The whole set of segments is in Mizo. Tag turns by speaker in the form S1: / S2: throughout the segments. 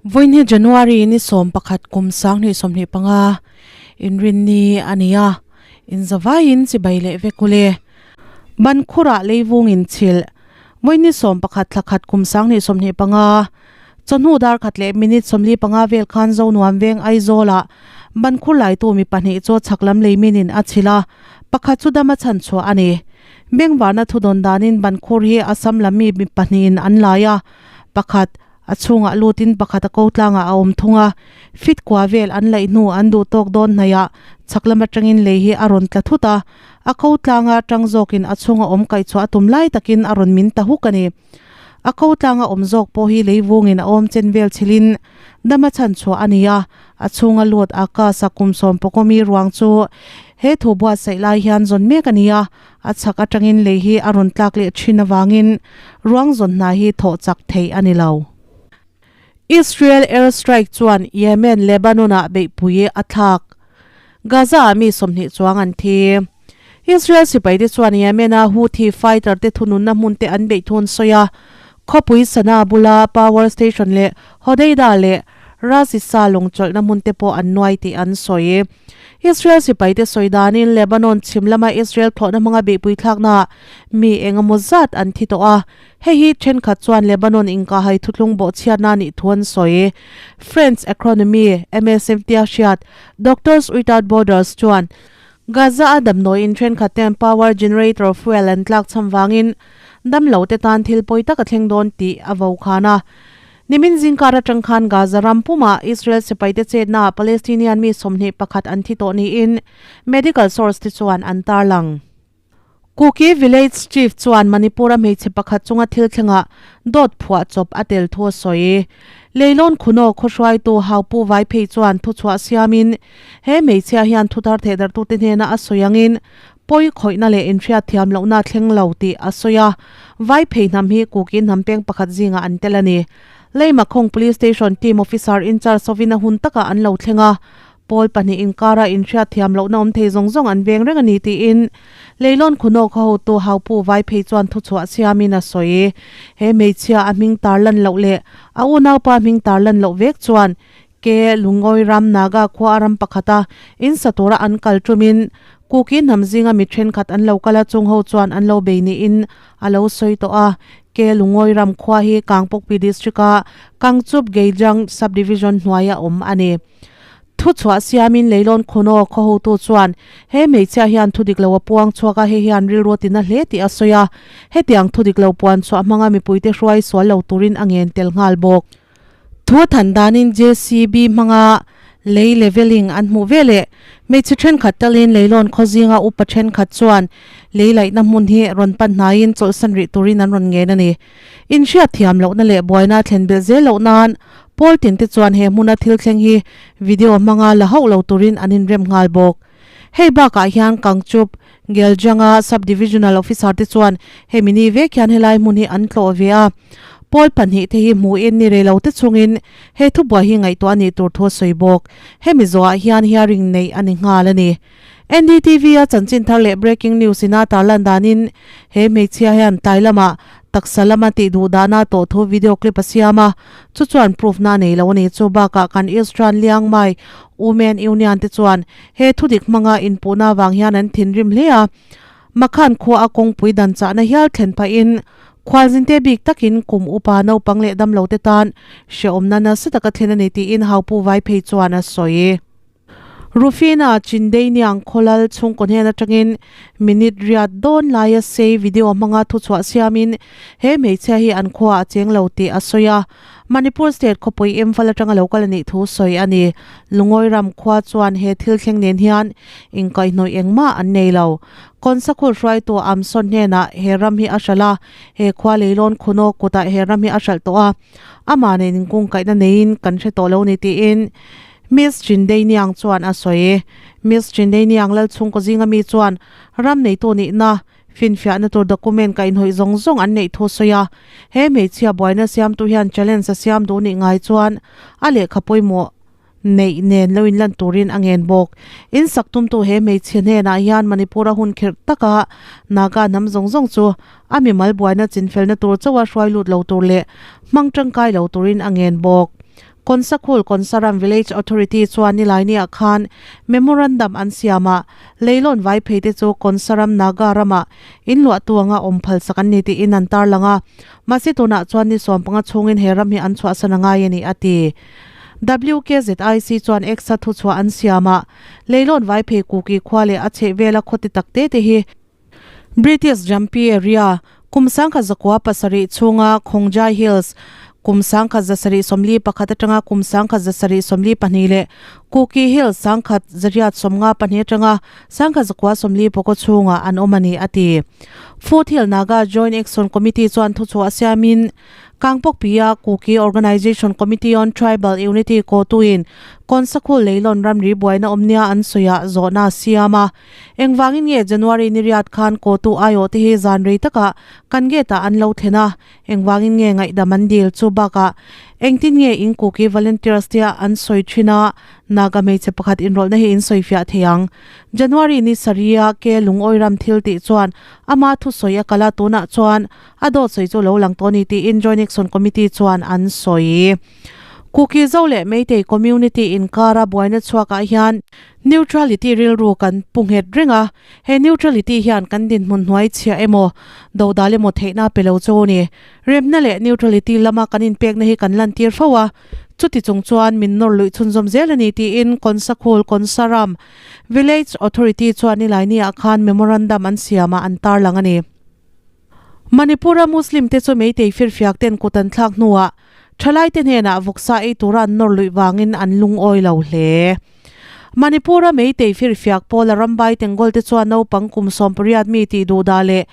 S1: Vawiin January ni 11 kum 2025 inrinni a ni a, inzavaiin chibai leh vek ule. Ban khurah leivung inchhilh Vawiin ni 11 thla khat kum 2025 chawhnu dar khat leh minute 45 vel khan Zonuam veng Aizawlah ban khur laitu mi pahnih chu chhak lam lei minin a chhilh a, pakhat chu dam a chhan chhuah a ni. Bengvarna thudawn danin ban khur hi Assam lam mi pahnihin an lai a, pakhat a chhungah lutin pakhat a ko tlangah a awm thung a, fit kua vel an laih hnu an duh tawk dawn hnaihah chhak lam atangin lei hi a rawn tla thut a, a ko tlanga tang zawkin a chhunga awm kaihchhuah a tum lai takin a rawn min ta huk a ni. A ko tlanga awm zawk pawh hi lei vungin a awm chen vel chhilhin dam a chhan chhuah a ni a, a chhunga lut a kasa kum sawm pawkawmi ruang chu he thu buatsaih lai hian zawn mek a ni a, A chhak atangin lei hi a rawn tlak leh thin avangin ruang zawn hna hi thawh chak theih a ni lo. Israel air strike chuan Yemen Lebanon-ah beihpui a thlak. Gaza-ah mi 20 chuang an thi. Israel sipaite chuan Yemen-a Houthi fighter te thununna hmun te an beih thun sawi a, khawpui Sanaa bula power station leh Hodeidah leh Ras Issa lawngchawlhna hmun te pawh an nuai tih an sawi. Israel sipaite sawi danin Lebanon chhim lama Israel thlawhna hmanga beihpui thlaknaah mi eng emaw zat an thi tawh a, hei hi thenkhat chuan Lebanon inkahhai thuthlung bawhchhiatna nih thu an sawi. French acronomy MSF tia hriat Doctors Without Borders chuan Gaza-a damdawi in thenkhat ten power generator fuel an tlak cham vangin damlo te tan thil pawi tak a thleng dawn tih a vokhan a. Nimin zingkar atang khan Gaza ram pumah Israel sipaite chetnaah Palestinian mi 21 an thi tawh niin medical source te chuan an tarlang. Kuki village chief chuan Manipur-a hmeichhe pakhat chunga thil thlengah dawt phuah chawp a tel thu a sawi. Leilawn Khuno khawhruaitu Haupu Vaiphei chuan thuchhuah siamin he hmeichhia hian thuthar thehdarhtute hnena a sawi angin pawi khawihna leh inhriat thiam lohna thleng lo tih a sawi a, Vaiphei hnam hi Kuki hnam peng pakhat zingah an tel a ni. Leimakhawng Police Station team officer in charge hovin a hun takah an lo thleng a, pawl pahnih inkara inhriat thiam lohna awm thei zawng zawng an veng reng a ni tiin Leilawn Khunawk hotu Haupu Vaiphei chuan thuchhuah siamin a sawi. He hmeichhia a hming tarlan loh leh a unaupa hming tarlan loh vek chuan Ke Lungawi ram Naga khua a ram pakhata in sa tura an kal tumin Kuki hnam zinga mi thenkhat an lo kal a, chung ho chuan an lo bei niin a lo sawi tawh a. Ke Lungawi ram khua hi Kangpokpi District-a Kangchup Geijang Sub-Division hnuaia awm a ni. Thuchhuah siamin Leilawn Khunaw khaw hotu chuan he hmeichhia hian thudik lo a puang chhuak a, hei hian rilru a tina hle tih a sawi a. Hetiang thudik lo puan chhuah hmanga mipuite hruai sual lo turin a ngen tel nghal bawk. Thu than danin JCB hmanga lei leveling an hmuh ve leh hmeichhe thenkhat talin leilawn khaw zinga upa thenkhat chuan lei laihna hmun hi rawn pan hnaiin chawlhsan rih turin an rawn ngen a ni. Inhriat thiam lohna leh buaina thlen belh zel loh nan pawl tin te chuan he hmuna thil thleng hi video hmanga la hauh lo turin an inrem nghal bawk. Hei bakah hian Kangchup, Geljanga Sub-Divisional Officer te chuan hemi ni vek hian helai hmun hi an tlawh ve a. Pawl pahnih te hi hmuhin ni rei lo te chungin he thubuai hi ngaihtuah a nih tur thu a sawi bawk. Hemi zawhah hian hearing neih a ni nghal a ni. NDTV a chanchin thar leh breaking news ina tarlan danin he hmeichhia hian tlai lamah taksa lama tih duh dahna tawh thu video clip a siam a, chu chuan proof na nei lo a ni. Chu bakah kan Eastern Liangmai Women Union te chuan he thudik hmanga inpuhna avang hian an thinrim hle a, Makhan khua a kawngpui dan chahna hial thlen phahin khualzinte bik takin kum upa naupang leh damlo te tan hrehawmna nasa taka thlen a ni tiin Haupu Vaiphei chuan a sawi. Rufina Chindeiniang khawlal chhungkaw hnen atangin minute riat dawn laia sei video hmanga thuchhuah siamin he hmeichhia hi an khuaah a cheng lo tih a sawi a. Manipur state khawpui Imphal atanga lo kal a nih thu sawi a ni. Lungawi ram khua chuan he thil thleng nen hian inkaihhnawih engmah an nei lo. Konsakhul hruaitu Amson hnenah he ram hi a hralh a, he khua leilawn khunaw kutah he ram hi a hralh tawh a, amah nen inkungkaihna neiin kan hre tawh lo ni tiin Miss Chindeiniang chuan a sawi. Miss Chindeiniang Lalchhungkaw zinga mi chuan ram neitu nihna finfiahna tur document kaihhnawih zawng zawng an neih thu sawi a. He hmeichhia buaina siamtu hian challenge a siam duh nih ngai chuan a lehkha pawimawh neih nen lo inlan turin a ngen bawk. In sak tumtu he hmeichhia hnenah hian Manipur-a hun khirh taka Naga hnam zawng zawng chu a mimal buaina chinfelna tur chauha hruai lut lo tur leh hmang tangkai lo turin a ngen bawk. Konsakhul Konsaram Village Authority chuan nilainiah khan memorandum an siam a, leilawn vai phei te chu Konsaram Naga ramah inluahtu anga awm phalsak an ni tiin an tarlang a, mahse tunah chuan ni sawmpanga chhungin he ram hi an chhuahsan a ngai a ni a ti. WKZIC chuan X-a thuchhuah an siam a, leilawn vai phei Kuki khua leh a chhehvela khawti takte te hi British Jampi area, kum sangkhat zakua pasarih chhunga Khongjai Hills, kum sangkhat zasarih sawmli pakhat atanga kum sangkhat zasarih sawmli pahnih leh Kuki Hills sangkhat zariat sawmnga pahnih atanga sangkhat zakua sawmli pawkaw chhungah an awm a ni, a ti. Foothill Naga Joint Action Committee chuan thuchhuah siamin, Kangpokpia Kuki Organisation Committee on Tribal Unity kotuin Konsakhul Leilawn ramri buaina awmnia an sawiah zawhna a siam a. Engvangin nge January ni riat khan kotu aiawh te hi zan rei takah kan gate ah an lo thlen a, engvangin nge ngaihdam an dil chu bakah engtin nge in Kuki Volunteers tia an sawi thin a, Naga hmeichhe pakhat inrawlhna hi in sawifiah thei ang. January ni sarih-a ke lungawi ram thil tih chuan ama thusawi a kal a, tunah chuan A dawt sawi chu lo lang tawh a ni tiin Joint Action Committee chuan an sawi. Kuki Zo leh Meitei community inkara buaina chhuakah hian neutrality rilru kan pu nghet reng a, he neutrality hian kan dinhmun hnuai chhia emaw, dodal emaw theihna pe lo chu a ni. Remna leh neutrality lama kan inpekna hi kan lantir fo a, chuti chung chuan min nawr luih chhunzawm zel a ni tiin Konsakhul Konsaram Village Authority chuan nilaini-ah khan memorandum an siamah an tarlang a ni. Manipur-a Muslim te chu Meitei firfiak ten kut an thlak hnuah thalaite hnenah vawksa ei tura an nawr luih vangin an lungawi lo hle. Manipur-a Meitei firfiak pawla rambai Tengol te chuan naupang kum sawmpariat mi tih duhdah leh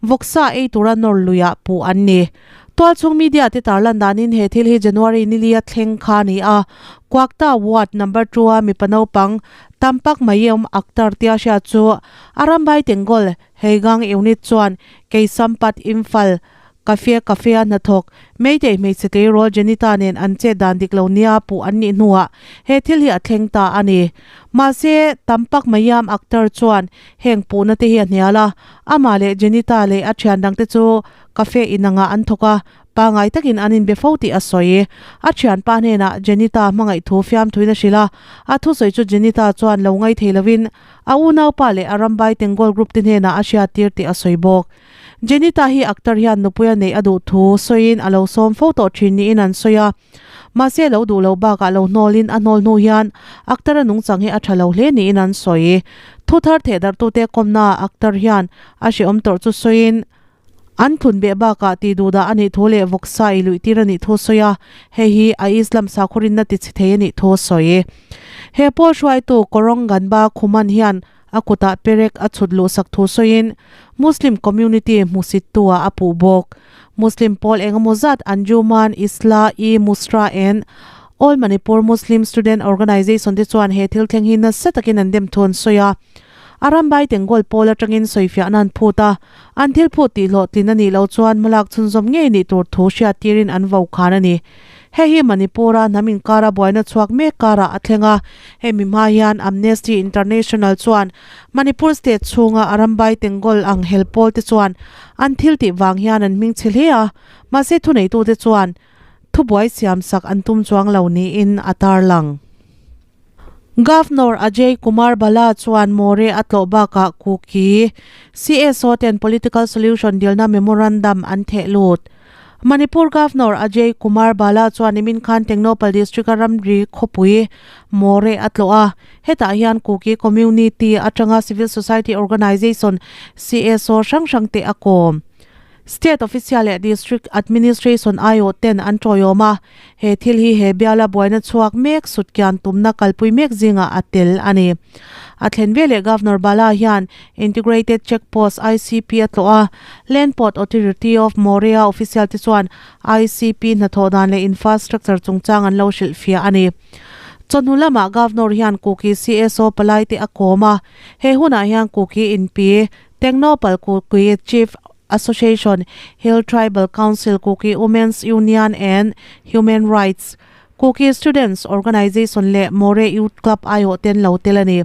S1: vawksa ei tura nawr luihah puh an ni. Tualchhung media te tarlan danin he thil hi January nilia thleng kha a ni a, Kwakta Ward number 2-a mipa naupang Tampak Mayom Akhtar tia hriat chu a rambai Tengol Heigang unit chuan Keisampat Imphal Cafe Cafe-a hnathawk Meitei hmeichhe tleirawl Jenita nen an chet dan dik lo nia puh an nih hnuah he thil hi a thleng ta a ni. Mahse, Tampak Mayam Akhtar chuan heng puhna te hi a hnial a, amah leh Jenita leh a thian dangte chu cafe inangah an thawk a, Pangai takin an inbe fo tih a sawi. A thianpa hnenah Jenita hmangaih thu fiamthuin a hrilh a, a thusawi chu Jenita chuan lo ngai thei lovin a unaupa leh a rambai Tengol group te hnenah a hriattir tih a sawi bawk. Jenita hi Akhtar hian nupuia neih a duh thu sawiin a lo sawm fo tawh thin niin an sawi a. Mahse lo duh lo bakah lo hnawlin a hnawl hnu hian Akhtar-a nungchang hi a tha lo hle niin an sawi. Thuthar thehdarhtute kawmnaah Akhtar hian a hrehawm tawrh chu sawiin, An tlun beh bakah tih duhdah a nih thu leh vawksa i luih tir a nih thu a sawi a, hei hi a Islam sakhuarinna ti chhe thei a nih thu a sawi. He pawl hruaitu Korong Ganba Khuman hian a kutah perek a chhut luhsak thu sawiin Muslim community hmusittu ah a puh bawk. Muslim pawl engemaw zat Anjuman Islah-e-Musra and All Manipur Muslim Student Organisation te chuan he thil thleng hi nasa takin an dem thu an sawi a. A rambai Tengol pawl atangin sawifiahna an phut a, an thil phut tih hlawhtlin a nih loh chuan hmalak chhunzawm ngei nih tur thu hriattirin an vo khan a ni. Hei hi Manipur-a hnam inkara buaina chhuak mek karah a thleng a, hemi hma hian Amnesty International chuan Manipur state chhunga a rambai Tengol ang hel pawl te chuan an thil tih vang hian an hming chhe hle a, mahse thuneitute chuan thubuai siamsak an tum chuang lo niin a tarlang. Governor Ajay Kumar Bhalla chuan More a tlawh bakah Kuki CSO ten political solution dilna memorandum an theh lut. Manipur Governor Ajay Kumar Bhalla chuan nimin khan Tengnoupal District-a ramri khawpui More a tlawh a, hetah hian Kuki community atanga civil society organisation CSO hrang hrang te a kawm. State Official leh District Administration aiawh ten an tawiawm a, he thil hi he biala buaina chhuak mek sutkian tumna kalpui mek zingah a tel a ni. A thlen veleh Governor Bala hian Integrated Check Post, ICP, a tlawh a, Land Port Authority of Morea official te chuan ICP hnathawh dan leh infrastructure chungchang an lo hrilhfiah a ni. Chawhnu lamah Governor hian Kuki CSO palai te a kawm a, he hunah hian Kuki inpi Tengnoupal Kuki Chief Association, Hill Tribal Council, Kuki Women's Union and Human Rights, Kuki Students Organisation leh More Youth Club aiawh ten lo tel a ni.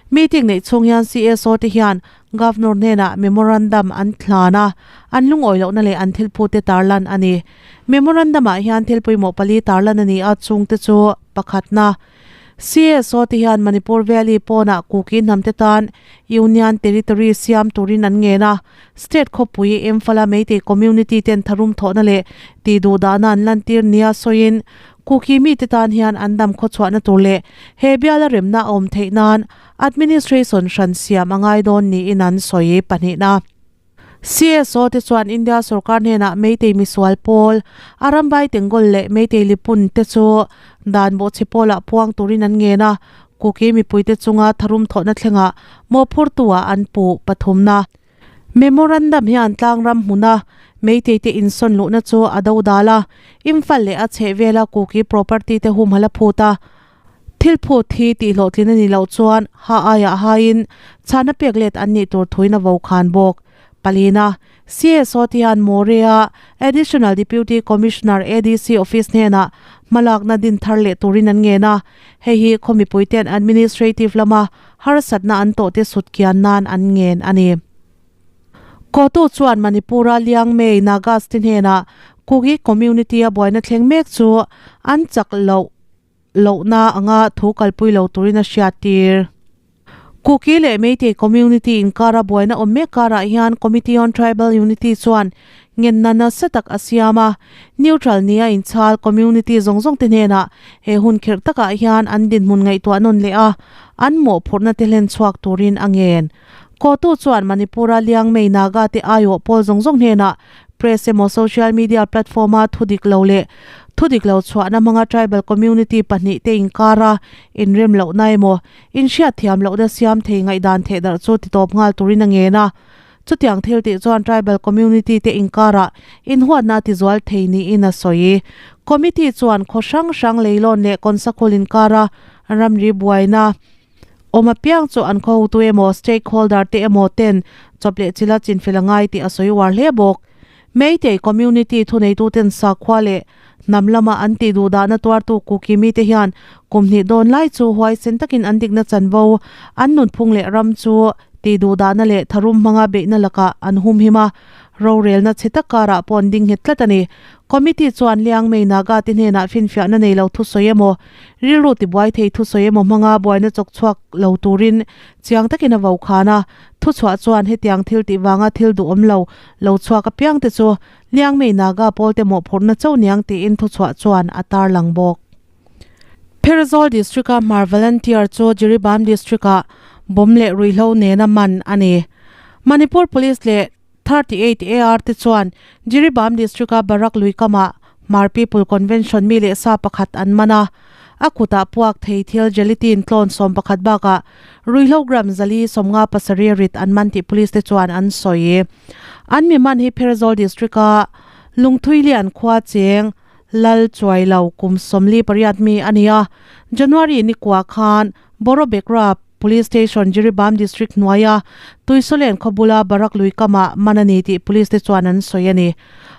S1: Meeting neih chhung hian CSO te hian Governor hnenah memorandum an thlan a, an lungawi lohna leh an thil phute tarlan a ni. Memorandum-ah hian thil pawimawh pali tarlan a ni a, chungte chu pakhatna, CSO te hian Manipur Valley pawnah Kuki hnamte tan Union Territory siam turin an ngen a, state khawpui Imphal-a Meitei community ten tharum thawhna leh tihduhdahna an lantir nia sawiin Kuki mite tan hian an dam khawchhuahna tur leh he biala remna a awm theih nan administration hran siam a ngai dawn niin an sawi pahnihna. CSO te chuan India sorkar hnenah Meitei misual pawl, Arambai Tengol leh Meitei Lipun te chu dan bawhchhe pawlah puang turin an ngen a, Kuki mipuite chunga tharum thawhna thlengah mawhphurtu-ah an puh pathumna. Memorandum hian tlangram hmuna Meitei te insawn luhna chu a do dal a, Imphal leh a chhehvela Kuki property te humhalh a phut a, Thil phut hi tihhlawhtlin a nih loh chuan ha aiah haiin chhana pek let an nih tur thuin a vo khan bawk. Palina, CSO te hian Morea Additional Deputy Commissioner, ADC, Office hnenah hmalakna din thar leh turin an ngen a, hei hi khaw mipuite'n administrative lama harsatna an tawhte sut kian nan an ngen a ni. Kotu chuan Manipur-a Liangmei Nagas te hnenah Kuki community-a buaina thleng mek chu an chak loh lohna anga thu kalpui lo turin a hriattir. Kuki leh Meitei community inkara buaina awm mek karah hian Committee on Tribal Unity chuan ngenna nasa tak a siam a, neutral nia inchhal community zawng zawng te hnenah he hun khirh takah hian an dinhmun ngaihtuah nawn leh a, an mawhphurhna te hlen chhuak turin a ngen. Kotu chuan Manipur-a Liangmei Naga te aiawh pawl zawng zawng hnenah Press emaw social media platform-a thu dik lo leh thu dik lo chhuahna hmanga tribal community pahnihte inkara inrem lohna emaw inhriatthiam lohna siam thei ngaihdan thehdarh chu titawp nghal turin a ngen a. Chutiang thil tih chuan tribal community te inkarah inhuatna a tizual thei niin a sawi. Committee chuan khaw hrang hrang leilawn leh kawnsakul inkara ramri buaina, Awm apiang chu an khaw-tu emaw stakeholder te emaw ten chawp leh chila chinfel a ngai tih a sawi uar hle bawk. Meitei community thuneituten sakhua leh hnam lama an tih duh dahna tuartu Kuki mite hian kum hnih dawn lai chu huaisen takin an dikna chanvo, an nunphung leh ram chu tih duh dahna leh tharum hmanga beihna lakah an humhim a, rorelna chhe tak karah pawh an ding nghet tlat a ni. Committee chuan Liangmei Naga te hnenah finfiahna nei lo thusawi emaw, Rilru tibuai thei thusawi emaw hmanga buaina chawk chhuak lo turin chiang takin a vo khan a, thuchhuah chuan hetiang thil tih vanga thil duhawm lo lo chhuak apiang te chu Liangmei Naga pawlte mawhphurhna cho niang tiin thuchhuah chuan a tarlang bawk. Pherzawl District-a Hmar Volunteer chu Jiribam District-ah bomb leh ruihhlo nena man a ni. Manipur Police leh 38 AR te chuan Jiribam District-a Barak lui kamah Hmar People Convention mi leh sa pakhat an man a, a kutah puak thei thil gelatine tlawn 11 bakah ruihhlo gram 457 rit an man tih police te chuan an sawi. An mi man hi Pherzawl District-a Lungthuilian khua cheng Lal Chuailo kum 48 mi a ni a, January ni kua khan Borobekra Police Station Jiribam District hnuaia Tuisolen khaw bula Barak lui kamah man a ni tih Police te chuan an sawi a ni.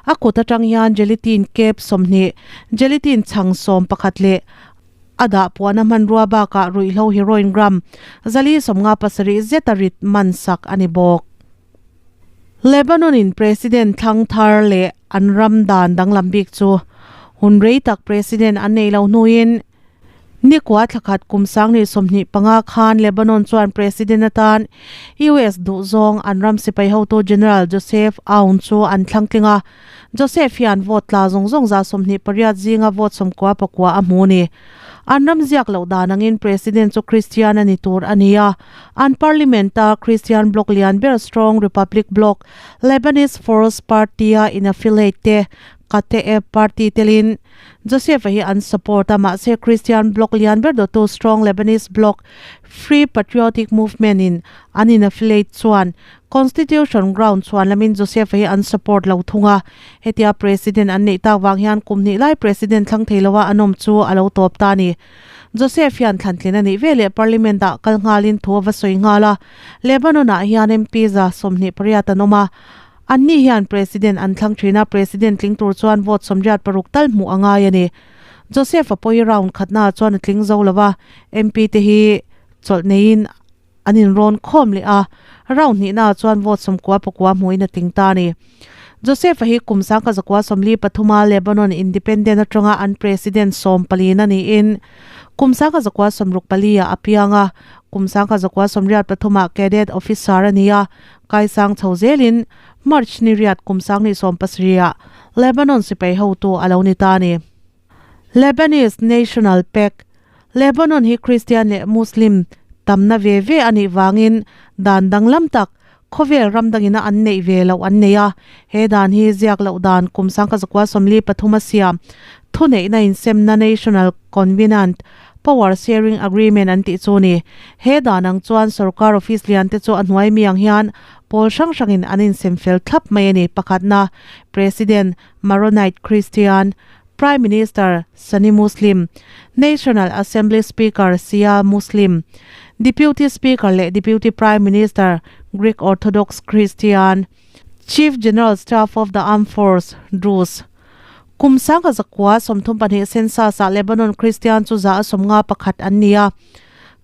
S1: A kut atang hian gelatine cap 20, gelatine chhang 11 leh a dah puahna hmanrua bakah ruihhlo heroin gram 457 zeta rit man sak a ni bawk. Lebanon in President thlang thar leh an ram dan danglam bik chu hun rei tak President an nei lo hnuin Nikua thlakhat kum 2025 khan Lebanon chuan President atan US duhzawng an ram sipai hotu General Joseph Aoun chu an thlang tling a. Joseph hian vote tla zawng zawng 28 zinga vote 99 a hmu a ni. An ram ziak loh dan angin President chu Christian a ni tur a ni a. An Parliament-a Christian bloc lian ber Strong Republic Bloc, Lebanese Force Party-a in-affiliate te Kate Party telin Joseph-a hi an support a, mahse Christian bloc lian ber dawtu Strong Lebanese Bloc, Free Patriotic Movement in an in affiliate chuan Constitution ground chhuan lamin Joseph-a hi an support lo thung a. Hetia President an neih tak vang hian kum hnih lai President thlang thei loa an awm chu a lo tawp ta a ni. Joseph hian thlantlin a nih veleh Parliament ah kal nghalin thu a va sawi nghal a, Lebanon ah hian MP 28 an awm a, Anni hian President an thlang thin a, President tling tur chuan vote 86 tal hmuh a ngai a ni. Joseph-a pawhi round khatnaah chuan a tling zo lo va, MP te hi chawlh neiin an inrawn khawm leh a. Round hnihnaah chuan vote 99 hmuhin a tling ta a ni. Joseph-a hi kum 1943 a Lebanon independent atanga an president sawmpalina niin kum 1964 ah a piang a, kum 1983 ah cadet officer a ni a, kaisang chho zelin March ni riat kum 2017 ah Lebanon sipai hotu a lo ni ta a ni. Lebanese National Pact, Lebanon hi Christian leh Muslim tamna ve ve a nih vangin dan danglam tak khawvel ram dangina an neih ve loh an nei a. He dan hi ziak loh dan kum 1943 a siam thuneihna insemna National Covenant, Power Sharing Agreement an tih chu a ni. He dan ang chuan sorkar office lian te chu a hnuai mi ang hian pawl hrang hrangin an insem fel thlap mai a ni. Pakhatna, President, Maronite Christian, Prime Minister, Sunni Muslim, National Assembly Speaker, Shia Muslim, Deputy Speaker leh Deputy Prime Minister, Greek Orthodox Christian, Chief General Staff of the Armed Force, Druze. Kum 1932 census ah Lebanon Christian chu 51% an ni a,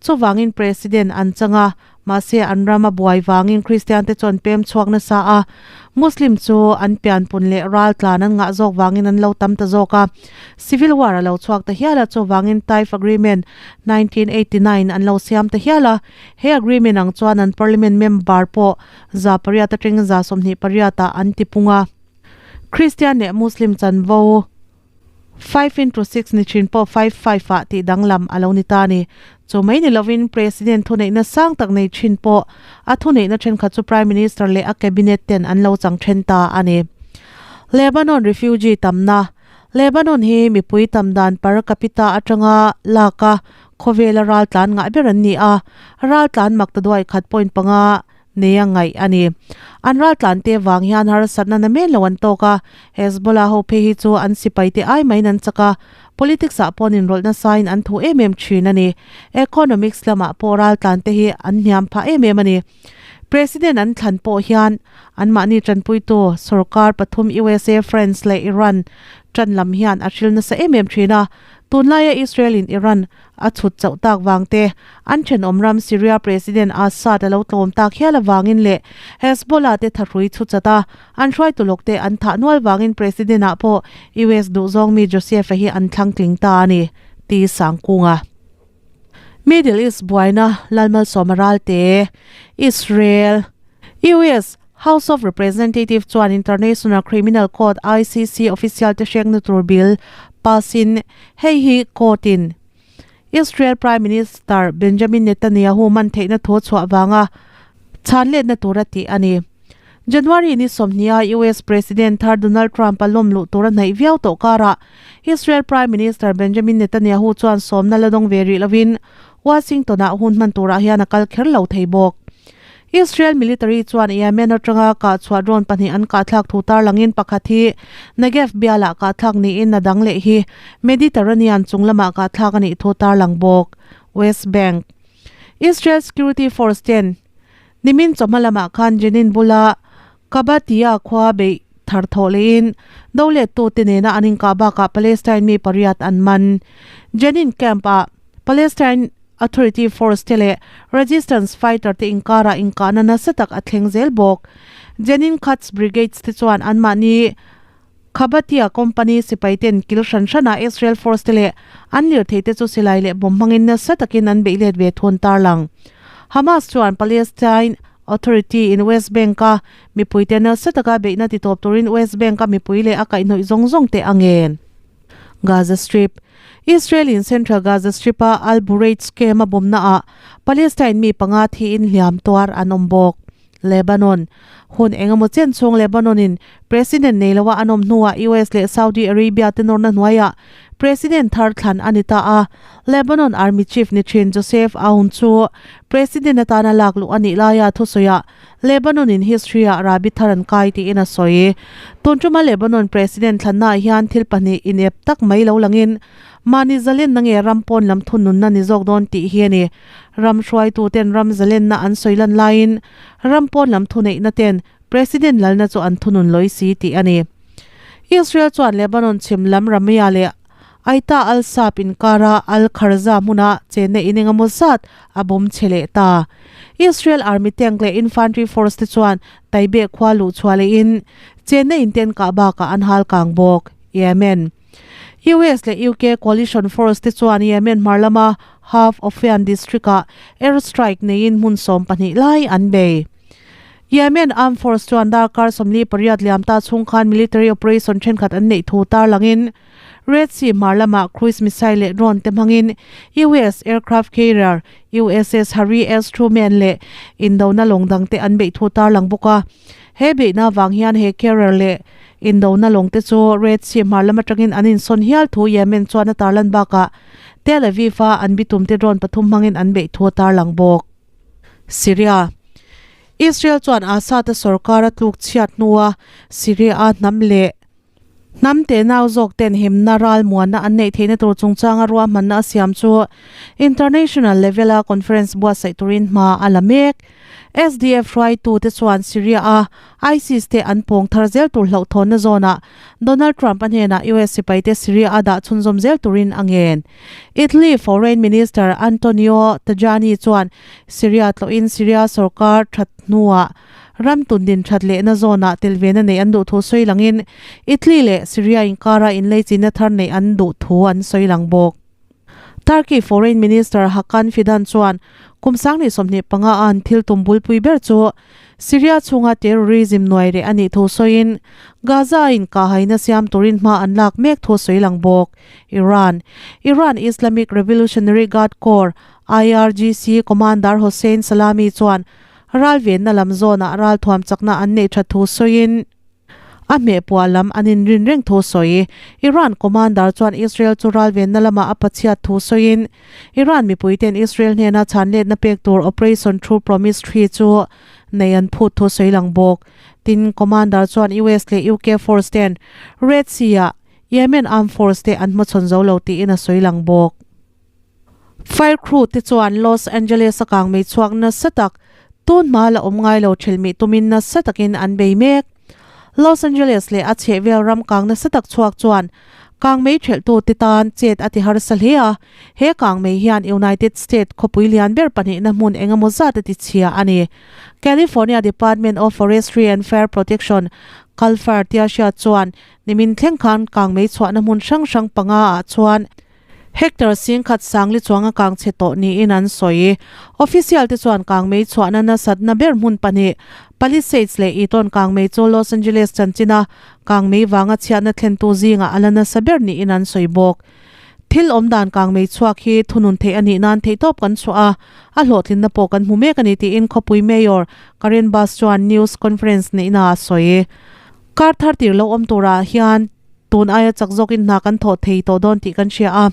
S1: chuvangin President an chang a, Mahse, an ram a buai vangin Kristiante chu an pem chhuak nasa a, Muslim chu an pianpun leh ral tlan an ngah zawk vangin an lo tam ta zawk a. Civil war a lo chhuak ta hial a, chuvangin Taif Agreement, 1989 an lo siam ta hial a. He agreement ang chuan an parliament member pawh 800 atangin 28 ah an tipung a. Kristian leh Muslim chanvo. 5 into 6 ni thin pawh 5 5 ah tih danglam a lo ni ta a ni. Chu mai ni lovin President thuneihna sang tak nei thin pawh a thuneihna thenkhat chu Prime Minister leh a Cabinet ten an lo chang then ta a ni. Lebanon refugee tamna Lebanon hi mipui tam dan per capita atanga lak a khawvela raltlan ngah ber an ni a, raltlan maktaduai khat point panga nei a ngaih a ni. An raltlan te vang hian harsatna na men lo an tawk a, Hezbollah ho phei hi chu an sipai te ai maiin an chak a, politics ah pawh inrawlh nasain an thu em em thin a ni. Economics lamah pawh raltlan te hi an hniam phah em em a ni. President an thlan pawh hian anmahni tanpuitu sorkar pathum USA, France leh Iran tan lam hian a hril nasa em em thin a, tunlaia Israel in Iran A chhut chauh tak vang te, an thenawm ram Syria President Assad a lo tlawm tak hial avangin leh Hezbollah te thahrui chhu chat a, an hruaitu lawk te an thah nual vangin President ah pawh US duhzawng mi Joseph-a hi an thlang tling ta a ni, ti Sangkunga. Middle East buaina Lalmalsawma Ralte, Israel, US House of Representative chuan International Criminal Court, ICC, official te hrengna tur bill pass in hei hi court in Israel Prime Minister Benjamin Netanyahu man theihna thu chhuah vanga chhanletna tur a tih a ni. January ni sawmhnih a US President thar Donald Trump a lawm luh tur a hnaih viau tawh karah Israel Prime Minister Benjamin Netanyahu chuan sawmna la dawng ve rih lovin Washington ah hun hman turah hian a kal kher lo thei bawk. Israel military chuan Yemen atanga kahchhuah drone pahnih an kahthlak thu tarlangin pakhat hi Negev bialah kahthlak niin a dang leh hi Mediterranean chung lamah kahthlak a nih thu tarlang bawk. West Bank. Israel Security Force ten nimin chawhma lamah khan Jenin bula Qabatiya khua beih thar thawh lehin dolettute nena an inkah bakah Palestine mi pariat an man. Jenin camp-ah Palestine Authority force te leh resistance fighter te inkarah inkahna nasa tak a thleng zel bawk. Jenin Quds Brigades te chuan anmahni Qabatiya company sipai ten kil hran hranah Israel force te leh an lirthei te chu silai leh bomb hmangin nasa takin an beih let ve thun tarlang. Hamas chuan Palestine Authority in West Bank a mipuite nasa taka beihna ti tawp turin West Bank a mipui leh a kaihhnawih zawng zawng te a ngen. Gaza Strip, Israel in Central Gaza Strip a Al Bureij camp a bawmna ah Palestine mi panga thiin hliam tuar an awm bawk. Lebanon, Hun engemaw chen chhung Lebanon in President nei loa an awm hnuah US leh Saudi Arabia te nawrna hnuaiah President thar thlan a ni ta a. Lebanon Army Chief ni thin Joseph Aoun chu President atana lak luh a nih laia thusawiah Lebanon in history ah rabi thar an kai tiin a sawi. Tun tuma Lebanon President thlanna ah hian thil pahnih inep tak mai lo langin mahni zalenna nge ram pawn lam thununna ni zawk dawn tih hi a ni. Ram hruaitu ten ram zalenna an sawi lan laiin ram pawn lam thuneihna ten President lalna chu an thunun lawi si tih a ni. Israel chuan Lebanon chhim lam Ramia leh. Aita al-Shaab inkara Al-Kharza hmuna chenna in engemaw zat a bawm chhe leh ta. Israel Army tank leh infantry force te chuan Taybeh khua luh chhuah lehin chenna in ten kah bakah an hal kang bawk. Yemen. US leh UK coalition force te chuan Yemen hmar lama Half Ofian district-ah air strike neiin hmun 12 lai an bei. Yemen Armed Force chuan darkar 48 liam ta chhung khan military operation thenkhat an neih thu tarlangin Red Sea hmar lamah cruise missile leh drone te hmangin US aircraft carrier USS Harry S Truman leh indona lawng dangte an beih thu tarlang bawk a. He beihna avang hian he carrier leh indona lawng te chu Red Sea hmar lam atangin an insawn hial thu Yemen chuan a tarlan bakah Tel Aviv-a an bitumte drone pathum hmangin an beih thu a tarlang bawk. Syria. Israel chuan Assad-a sorkar a tluk chhiat hnua Syria-a hnam leh Hnam tenau zawk ten himna ralmuanna an neih theihna tur chungchanga ruahmanna a siam chu international level-a conference buatsaih turin hma a la mek. SDF hruaitute chuan Syria-a ISIS te an pawng thar zel tur hlauhthawnna zawnah Donald Trump-a hnenah US sipaite Syria-a dah chhunzawm zel turin a ngen. Italy Foreign Minister Antonio Tajani chuan Syria tlawhin Syria sorkar that hnuah Ram tundin that lehna zawnah tel vena neih an duh thu sawi langin Italy leh Syria inkara inleichina thar neih an duh thu an sawi lang bawk. Turkey Foreign Minister Hakan Fidan chuan kum 2025 a an thil tum bulpui ber chu Syria chhunga terrorism nuai reh a nih thu sawiin Gaza a inkahhaina siam turin hma an lak mek thu sawi lang bawk. Iran Iran Islamic Revolutionary Guard Corps, IRGC, Commander Hossein Salami chuan Ralvenna lam zawnah ralthuam chakna an neih that thu sawiin a hmehpuah lam an inrin reng thu sawi. Iran commander chuan Israel chu ralvenna lamah a pachhiat thu sawiin Iran mipuiten Israel hnena chhanletna pek tur Operation True Promise 3 chu nei an phut thu sawi lang bawk. Tin, commander chuan US leh UK force ten Red Sea-ah Yemen armed force te an hmachhawn zo lo tiin a sawi lang bawk. Fire crew te chuan Los Angeles a kangmei chhuak nasa tak tun hma la awm ngai lo thelmih tumin nasa takin an bei mek. Los Angeles leh a chhehvel ram kang nasa tak chhuak chuan kangmei thelhtu te tan chet a ti harsa hle a, he kangmei hian United State khawpui lian ber pahnihna hmun engemaw zat a ti chhia a ni. California Department of Forestry and Fire Protection, CalFire, tia hriat chuan nimin thleng khan kangmei chhuahna hmun hrang hrang panga ah chuan Hectare singkhat sangli chuanga kang chhe tawh niin an sawi. Official te chuan kangmei chhuahna nasatna ber hmun pahnih, Palisades leh Eaton kangmei chu Los Angeles chanchina kangmei vanga chhiatna thlentu zingah a la nasa ber niin an sawi bawk. Thil awmdan kangmei chhuak hi thunun theih a nih nan theihtawp kan chhuah a, a hlawhtlinna pawh kan hmu mek a ni tiin khawpui Mayor Karen Bass chuan news conference neihna a sawi. Kar thar tir lo awm turah hian Tun aia chak zawkin hna kan thawh thei tawh dawn tih kan hria a,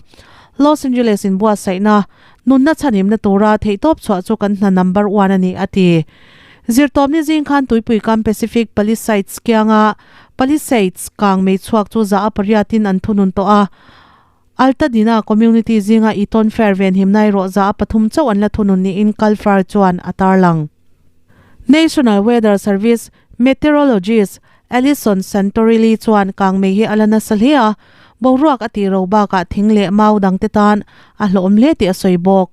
S1: Los Angeles in buatsaihna, nunna chhanhimna tura theihtawp chhuah chu kan hna number one a ni, a ti. Zirtawpni zing khan tuipui kam Pacific Palisades kianga Palisades kang mei chhuak chu za a pariatin an thunun tawh a, Altadena community zinga Eaton Fair venhimna erawh za a pathum chauh an la thunun niin Calfar chuan a tarlang. National Weather Service meteorologist Alison Santorilli chuan kangmei hi a la nasa hle a, boruak a tih ro bakah thing leh mau dangte tan a hlawhawm hle tih a sawi bawk.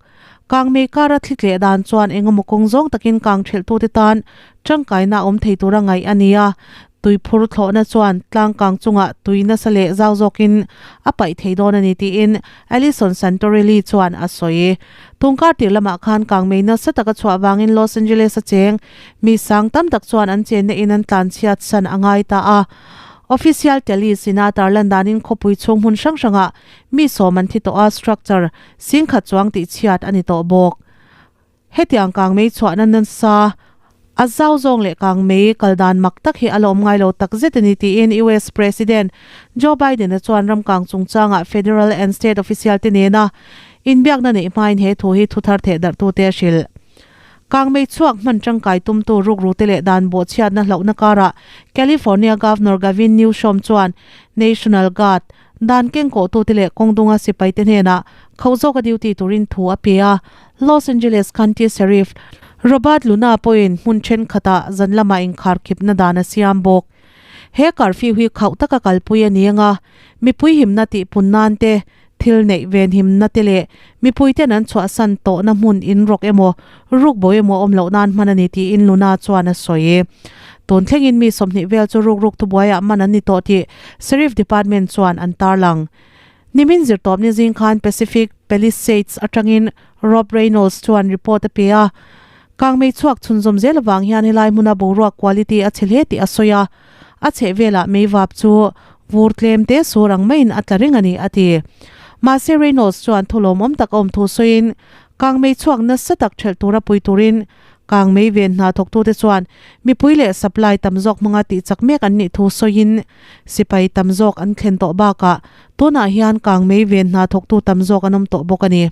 S1: Kangmei kara thli tleh dan chuan engemaw kawng zawng takin kang thelhtute tan tangkaina a awm thei tura ngaih a ni a, tui phur thlawhna chuan tlang kang chungah tui nasa leh zau zawkin a paih thei dawn a ni tiin Alison Santorilli chuan a sawi. Tungkar tir lamah khan kangmei nasa taka chhuah vangin Los Angeles a cheng Mi sang tam tak chuan an chenna in an tlanchhiat san a ngai ta a. Official tally sina tarlan danin khawpui chhung hmun hrang hrangah mi sawm an thi tawh a, structure singkhat chuang tih chhiat a ni tawh bawk. Hetiang kangmei chhuahna nasa a zau zawng leh kangmei kal dan mak tak hi a la awm ngai lo tak zet a ni tiin US President Joe Biden-a chuan ramkang chungchangah federal and state official te nena inbiakna neih hmain he thu hi thuthar thehdarhtute a hrilh. Kangmei chhuak hman tangkai tumtu rukrute leh dan bawhchhiatna hlauhna karah California Governor Gavin Newsom chuan National Guard, dan kengkawhtute leh kawngdunga sipaite hnenah khauh zawka duty turin thu a pe a. Los Angeles County Sheriff Robert Luna pawhin hmun thenkhatah zan lamah inkharkhipna dan a siam bawk. He curfew hi khauh taka kalpui a ni anga, mipui himna tihpun nan te, thil neih ven himna te leh mipuiten an chhuahsan tawhna hmun inrawk emaw, rukbo emaw awm loh nan hman a ni tiin Luna chuan a sawi. Tun thlengin mi 20 vel chu rukruk thubuaiah man an ni tawh tih Sheriff Department chuan an tarlang. Nimin zirtawpni zing khan Pacific Palisades atangin Rob Reynolds chuan report a pe a, kangmei chhuak chhunzawm zel avang hian helai hmuna boruak quality a chhe hle tih a sawi a, a chheh velah meivap chu vur tlem te sur ang maiin a tla reng a ni, a ti. Mahse Reynolds chuan thu lawmawm tak a awm thu sawiin, kangmei chhuak nasa tak ṭhelh tura pui turin Kangmei ven hna thawktute chuan mipui leh supply tam zawk hmanga tih chak mek an nih thu sawiin sipai tam zawk an thlen tawh bakah tunah hian kangmei ven hna thawktu tam zawk an awm tawh bawk a ni.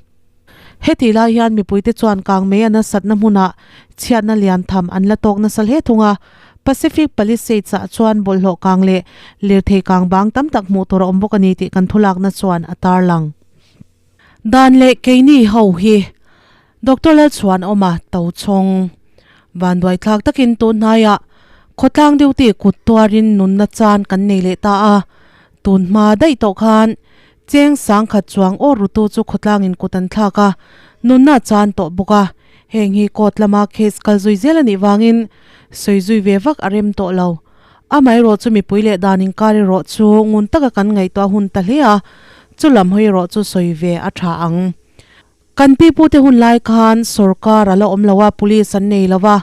S1: Heti lai hian mipuite chuan kangmei a nasatna hmunah chhiatna lian tham an la tawk nasa hle thung a, Pacific Palisades-ah chuan bawlhhlawh kang leh lirthei kang bang tam tak hmuh tur a awm bawk a ni tih kan thulakna chuan a tarlang. Dan leh keini ho hi Doctor Lalchhuanawma to chhawng. Vanduai thlak takin tun hnaiah khawtlang duty kut tuarin nunna chan kan nei leh ta a, tun hma daih tawh khan cheng sangkhat chuang aw rutu chu khawtlangin kut an thlak a, nunna chan tawh bawk a, heng hi court lama case kal zui zel a nih vangin sawi zui ve vak a rem tawh lo. Amaherawh chu mipui leh dan inkar erawh chu ngun taka kan ngaihtuah hun ta hle a, chu lam hawi erawh chu sawi ve a tha ang. Kan pipute hun lai khan sorkar a la awm lo a, police an nei lo va,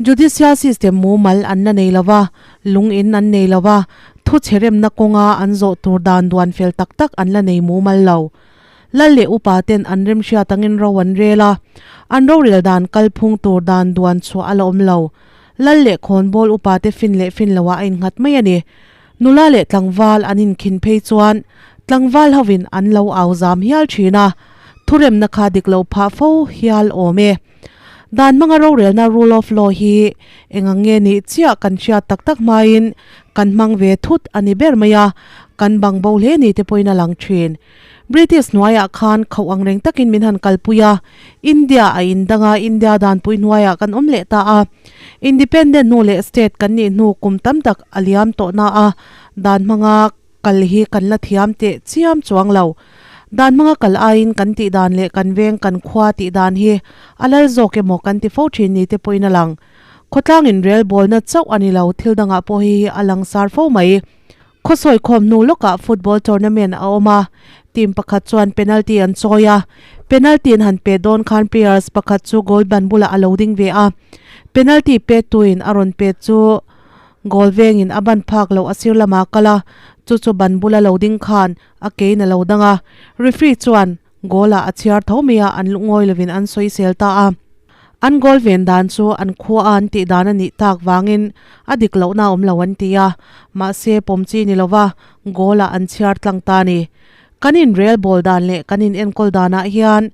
S1: judicial system mumal an la nei lo va, lung in an nei lo va, thu chhe remna kawnga an zawh tur dan duan fel tak tak an la nei mumal lo. Lal leh upa ten an remhriat angin ro an rel a, an rorel dan kalphung tur dan duan chhuah a la awm lo. Lal leh khawnbawl upa te fin leh fin loah a innghat mai a ni. Nula leh tlangval an inkhin phei chuan tlangval hovin an lo au zam hial thin a, thuremna kha dik lo phah fo hial awm e. Dan hmanga rorelna rule of law hi eng ang nge nih chiah kan hriat tak tak hmain kan hmang ve thut a ni ber mai a, kan bang bo hle ni te pawhin a lang thin. British hnuaiah khan khauh ang reng takin min han kalpui a, India a indang a, India danpui hnuaiah kan awm leh ta a. Independent hnu leh state kan nih hnu kum tam tak a liam tawh na a, dan hmanga kal hi kan la thiam teh chiam chuang lo. Dan hmanga kal aiin kan tih dan leh kan veng kan khua tih dan hi a lal zawk emaw kan ti fo thin ni te pawhin a lang. Khawtlangin rel bawlna chauh a ni lo, thil dangah pawh hi a langsar fo mai. Khawsawi khawm hnu lawkah football tournament a awm a, team pakhat chuan penalty an chawi a, penalty an han pe dawn khan players pakhat chu goal ban bulah a lo ding ve a, penalty petuin a rawn pet chu goal vengin a ban phak loh a sir lamah a kal a, chu chu ban bula lo ding khan a kein a lo dang a, referee chuan goal ah a chhiar tho mai a, an lungawi lovin an sawisel ta a. An goal ven dan chu an khua a an tih dan a nih tak vangin a dik lohna a awm lo an ti a, mahse pawm chi ni lova goal ah an chhiar tlang ta a ni. Kan in rel bawl dan leh kan in enkawl danah hian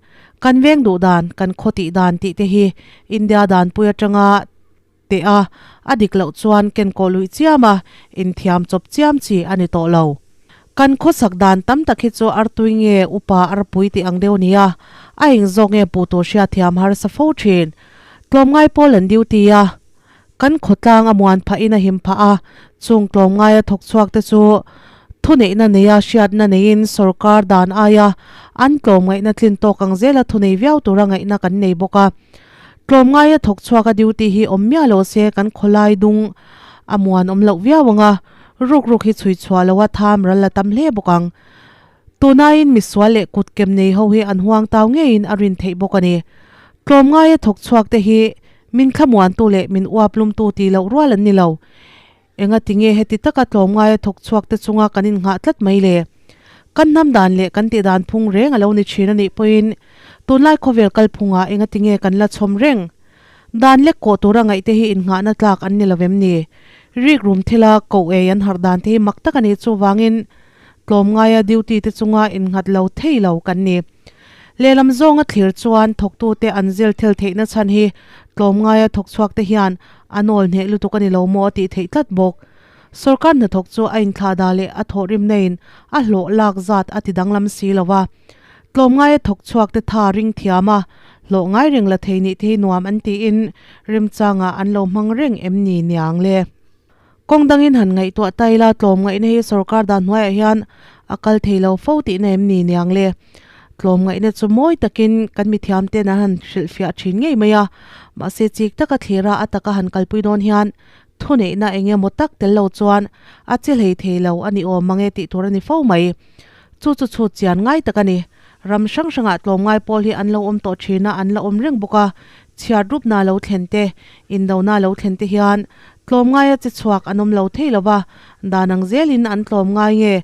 S1: kan veng duh dan, kan khaw tih dan tih te hi India danpui atanga teh a, a dik loh chuan kenkawh luih chiam a, inthiam chawp chiam chi a ni tawh lo. Kan khawsak dan tam tak hi chu artui nge upa arpui tih ang deuh nia, a eng zawk nge puh tur hriatthiam harsa fo thin. Tlawmngai pawl an duty a, kan khawtlang a muan phahin a him phah a, chung tlawmngaia thawk chhuak te chu thuneihna neia hriatna neiin sorkar dan aia an tlawmngaihna tlin tawk ang zela thunei viau tura ngaihna kan nei bawk a. Tlawmngaia thawk chhuak a duty hi awm miah lo se kan khawlai dung a muan awm loh viau ang a, ruk ruk hi chhui chhuah lo a tham ral a tam hle bawk ang. Tunaiin misual leh kut kem nei ho hi an huang tau ngeiin a rin theih bawk a ni. Tlawmngaia thawk chhuak te hi min thlamuantu leh min uap lumtu tih loh rual an ni lo. Enga tinge heti taka tlawmngaia thawk chhuak te chunga kan innghah tlat mai le? Kan hnam dan leh kan tih dan phung reng a lo ni thin a nih pawhin tunlai khawvel kalphungah enga tinge kan la chhawm reng? Dan lek kawh tura ngaihte hi innghahna tlak an ni lo vem ni? Rik rum thila koh ei an harh dan te hi mak tak a nih chuvangin tlawmngaia duty te chunga innghat lo thei lo kan ni. Lehlam zawnga thlir chuan thawktute an zil thil theihna chhan hi tlawmngaia thawk chhuakte hian a nawl hneh lutuk a ni lo maw a tih theih tlat bawk. Sorkar hnathawk chu a inthlah dah leh a thawhrimna-in a hlawh lak zat a ti danglam si lo va. Tlawmngaia thawk chhuakte tha ring thiam a, hlawh ngai reng la thei nih te hi nuam an tiin remchangah an lo hmang reng em ni niang le? Kawng dangin han ngaihtuah ta ila tlawmngaihna hi sorkar dan hnuaiah hian a kal thei lo fo tihna em ni niang le? Tlawmngaihna chu mawi takin kan mithiam ten an han hrilhfiah thin ngei mai a, mahse chik taka thlira a taka han kalpui dawn hian thuneihna eng emaw tak tel lo chuan a che hlei thei lo a ni awm mang e tih tur a ni fo mai. Chu chu chhut chian ngai tak a ni. Ram hrang hrangah tlawmngai pawl hi an lo awm tawh thin a, an la awm reng bawk a. Chhiat rupna lo thlen te, indona lo thlen te hian tlawmngaia che chhuak an awm lo thei lo va, dan ang zelin an tlawmngai nge,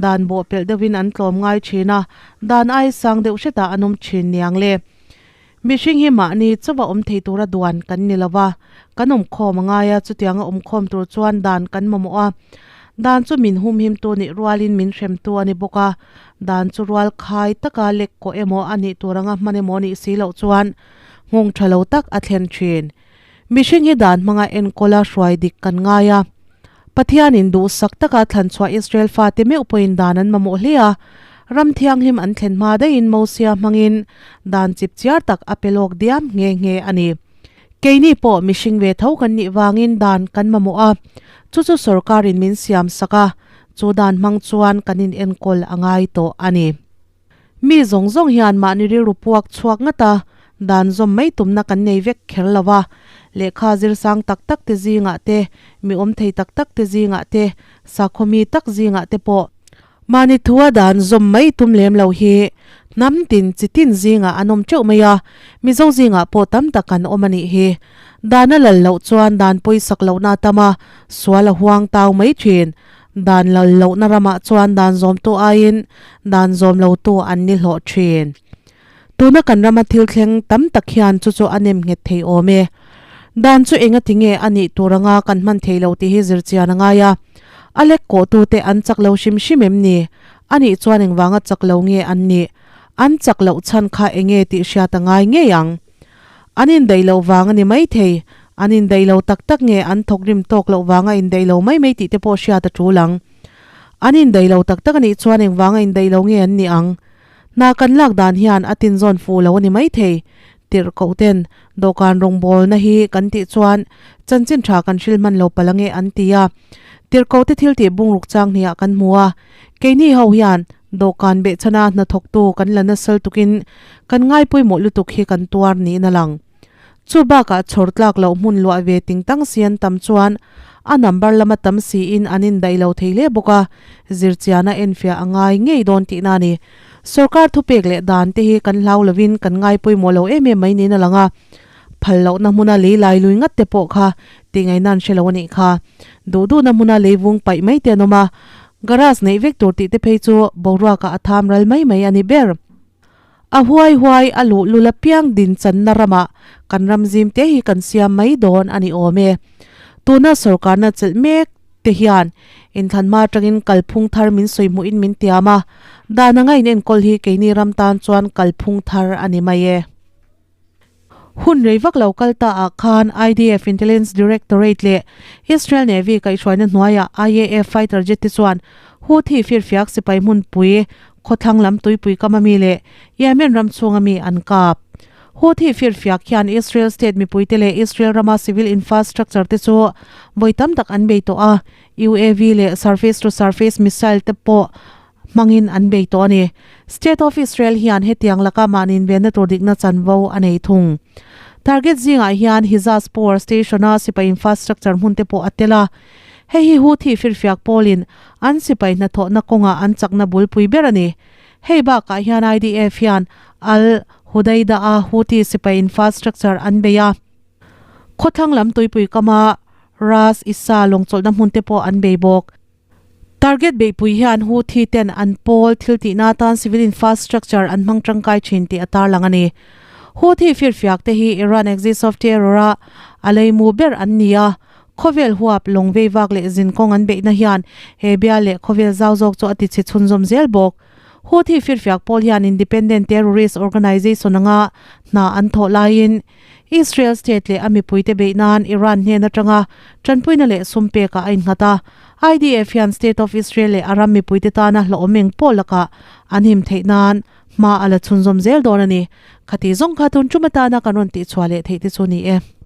S1: dan bawhpelh deuhin an tlawmngai thin a, dan ai sang deuh hretah an awm thin niang le. Mihring hi mahni chauha awm thei tura duan kan ni lo va, kan awmkhawm a ngai a, chutianga awmkhawm tur chuan dan kan mamawh a. Dan chu min humhimtu nih rualin min hremtu a ni bawk a, dan chu rual khai taka lek kawh emaw a nih tur anga hman emaw nih si loh chuan nghawng tha lo tak a thlen thin. Mihring hi dan hmanga enkawla hruai dik kan ngai a. Pathianin duhsak taka thlan chhuah Israel fate meuh pawhin dan an mamawh hle a. Ram thianghlim an thlen hma daihin Mosia hmangin dan chip chiar tak a pe lawk diam nghe nghe a ni. Keini pawh mihring ve tho kan nih vangin dan kan mamawh a, chu chu sorkarin min siam sak a, chu dan hmang chuan kan in enkawl a ngai tawh a ni. Mi zawng zawng hian mahni rilru puak chhuak ngat a, dan zawm mai tumna kan nei vek kher lo va. Lehkha zir sang tak tak te zingah te, mi awm thei tak tak te zingah te, sakhaw mi tak zingah te pawh mahni thua dan zawm mai tum lem lo hi hnam tin chi tin zingah an awm teuh mai a, Mizo zingah pawh tam tak an awm a nih hi. Dan a lal loh chuan dan pawisak lohna a tam a, sual a huang tau mai thin. Dan lal lohna ramah chuan dan zawmtu aiin dan zawm lotu an ni hlawh thin. Tuna kan rama thil thleng tam tak hian chu chu a nem nghet thei awm e. Dan chu enga ti nge a nih tur anga kan hman thei lo tih hi zir chian a ngai a. A lek kawhtute an chak lo hrim hrim em ni? A nih chuan engvanga chak lo nge an nih? An chak loh chhan kha enge tih hriat a ngai ngei ang. An indaih loh vang a ni mai thei. An indaih lo tak tak nge an thawk rim tawk loh vanga indaih lo mai mai tih te pawh hriat a tul ang. An indaih lo tak tak a nih chuan engvanga indaih lo nge an nih ang? Hna kan lak dan hian a tinzawn fuh lo a ni mai thei. Tirh koh ten dawhkan rawngbawlna hi kan tih chuan chanchin tha kan hril hman lo palh ange an ti a. Tirh koh te thil tih bungruk chang hniah kan hmu a. Keini ho hian dawhkan behchhana hnathawktu kan la nasal tukin kan ngai pawimawh lutuk hi kan tuar niin a lang. Chu bakah chhawr tlak loh hmun luah ve ting tang si an tam chuan a number lama tam siin an indaih lo thei hle bawk a, zirchiana enfiah a ngai ngei dawn tihna a ni. Sorkar thupek leh dan te hi kan hlau lovin kan ngai pawimawh lo em em mai niin a lang a, phal lohna hmuna lei lai lui ngat te pawh kha tih ngaihna an hre lo a nih kha. Duh duhna hmuna lei vung paih mai te an awm a, garage neih vek tur tih te phei chu boruakah a tham ral mai mai a ni ber. A huai huai a luh lul apiang din channa ramah kan ram zim te hi kan siam mai dawn a ni awm e. Tuna sorkarna chelh mek te hian inthlan hma atangin kalphung thar min sawi hmuhin min tiam a, dan anga in enkawl hi keini ram tan chuan kalphung thar a ni mai e. Hun rei vak lo kal ta ah khan IDF Intelligence Directorate leh Israel Navy kaihhruaina hnuaiah IAF fighter jet te chuan Houthi firfiak sipai hmunpui khawthlang lam tuipui kam ami leh Yemen ram chhung ami an kap. Houthi firfiak hian Israel state mipuite leh Israel rama civil infrastructure te chu vawi tam tak an bei tawh a, UAV leh surface to surface missile te pawh hmangin an bei tawh a ni. State of Israel hian hetiang laka mahni invenna tur dikna chanvo a nei thung. Target zingah hian Hijaz Power Station-a sipai infrastructure hmun te pawh a tel a. Hei hi Houthi firfiak pawlin an sipai hnathawhna kawngah an chakna bulpui ber a ni. Hei bakah hian IDF hian Al Hudaydah-a Houthi sipai infrastructure an bei a. Khawthlang lam tuipui kama Ras Issa lawngchawlhna hmun te pawh an bei bawk. Target beihpui hian Houthi ten an pawl thil tihna atan civil infrastructure an hmang tangkai thin tih a tarlang a ni. Houthi firfiak te hi Iran axis of terror a a leimu ber an ni a, khawvel huap lawng vei vak leh zinkawng an beihna hian he bial leh khawvel zau zawk chu a ti chhe chhunzawm zel bawk. Houthi firfiak pawl hian independent terrorist organization anga hna an thawh laiin Israel state leh a mipuite beih nan Iran hnen atanga tanpuina leh sum pekah a innghat a. IDF hian State of Israel leh a ram mipuite tana hlauhawm eng pawh lakah an him theih nan hma a la chhunzawm zel dawn a ni. Khati zawng kha tun tum atana kan rawn tihchhuah leh theih te chu ni e.